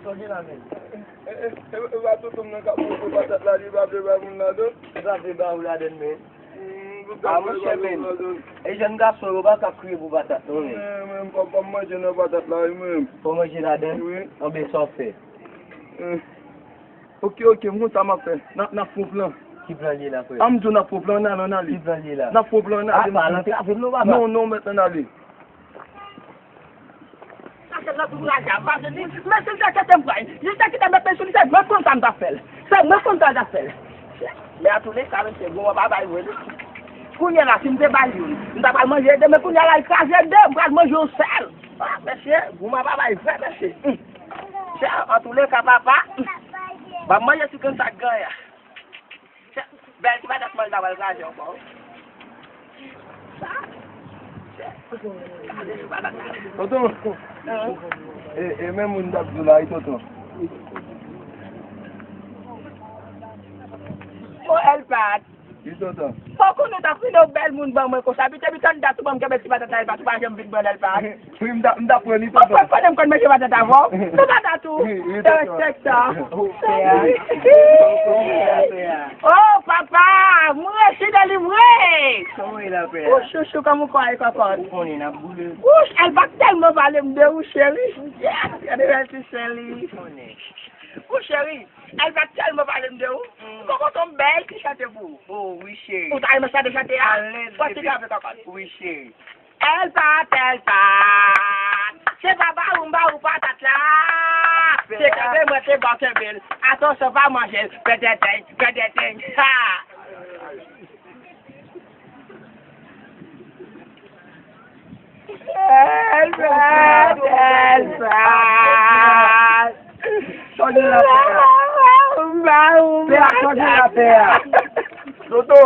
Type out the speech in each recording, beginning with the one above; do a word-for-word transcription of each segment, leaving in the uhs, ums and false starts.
Sa gen la menm? E, e, e, e pa tonton m nan k ap monte patat la, li pa vle bay moun ladan? Li pa vle bay ou ladan, men. Hmm, pou sa. A, monchè, men. E jèn gason yo pa ka kriye pou patat, non, men. Men, men, pa, pa manje nan patat la, wi, men. Fò manje ladan? Wi. Anben, sa w fè? Hmm. Ok, ok, m konn sa m ap fè. N a, n a fè yon plan. Ki plan li ye la, frè? A, m di w n a fè yon plan, ann ale, ann ale. Ki plan li ye la? N a fè yon plan, ann ale. A, pa al antrave m non, papa. Non, non, mèt, ann ale. Sa se nan tou raja, pa vle di, men si l te kite m pran, li te kite m met men sou li, se mwen k konn sa m t ap fè l. Se mwen k konn sa m t ap fè l. Men antouka, mesye, gouman pa bay vre, non. Kounye a la, si m te bay youn, m ta pral manje de, men kounye a la, l kraze de, m pral manje yon sèl. Ah, mesye, gouman pa bay vre, mesye. Hum. Chè, antouka, papa, hum. Ban m manje ti grenn sa k genyen. Chè, bèl ti patat mwen, l ta pral kraze ankò, wi. Sa? Chè, gade ti patat la. Tonton, e, e menm moun t ap di w la, wi, tonton. Bon, Elpat. Wi, tonton. Fò konnen w ta fin yon bèl moun ban mwen konsa. Biten, biten, dat ou ban m kenbe ti patat la, Elpat, ou pa janm vin ban l, Elpat. Wi, m ta, m ta pran li, tonton. Ou pa konnen m konn manje patat avè w? Wi, wi, tonton. Respèk sa. Wi, pè a. Oh, papa, mwen resi delivre. Kòman w ye la, pè a? Ou chouchou, kòman w kwè, kòkòt? Ou konnen n ap boule. Wouch, Elpat tèlman pale m de ou, cheri. Yes, gade bèl ti sen li. Ou konnen. Ou cheri, Elpat tèlman pale m de ou. Mm. Kòkòt, yon bèl ti chante pou ou. Oh, wi, cheri. Ou ta renmen chante, chante a? Alèz, bebe. Pati gave, kòkòt. Wi, cheri. Elpat, Elpat. Se pa ba ou m ba ou patat la. Se kenbe mwen te ba w kenbe l. Atansyon, pa manje l. Pètètèy, pètètèy. Ha! Elpat, Elpat. Tòde lapè a. Pè a, tòde lapè a. Toto.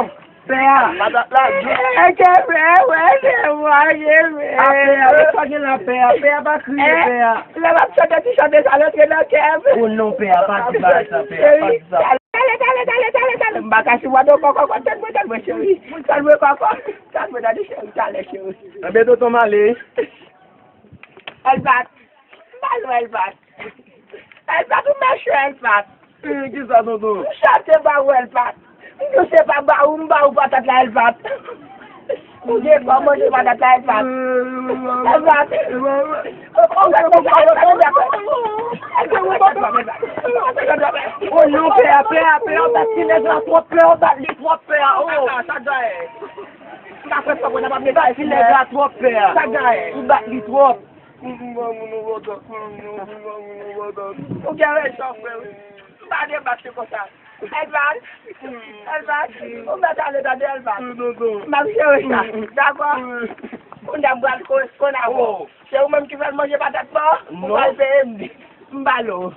Pè a. Patat la di. E ke pè, wè, se mwen, se mwen. A, pè a, tòde lapè a. Pè a pa kriye, pè a. Lè m ap chante ti chante sa, l antre nan kè m. O non, pè a, pa di bagay sa, pè a, pa di sa. Tale, tale, tale, tale, tale. M pa ka sipòte w, kòkò, kòkò, tèt mwen, tèt mwen, cheri. Tèt mwen, kòkò. Tèt mwen, tande, cheri, talè, cheri. Anben, tonton, m ale. Elpat. M ba l, Elpat. Elpat, ou mechan, Elpat. Ki sa, tonton? M chante ba ou, Elpat. M di w se pa ba ou, m ba ou patat la, Elpat. Ou gen kò manje patat la, Elpat. Elpat. O non, pè a, pè a, pè a, ou bat ti nèg la twòp, pè a, ou bat li twòp, pè a, o. Sa gaye. M pa fè sa, mwen, n ap ap mete ti nèg la twòp, pè a. Sa gaye. Ou bat li twòp. M pa moun ou patat, m pa moun ou patat. Ou gen rezon, frè, wi. M pa debat li konsa. Elvan, Elvan, ou mèt ale tande Elvan. M ap jere sa, dakò? Kounye a m pral koresponn avè w. Se ou menm ki fè l manje patat mò, ou pral peye m li. M ba l ou.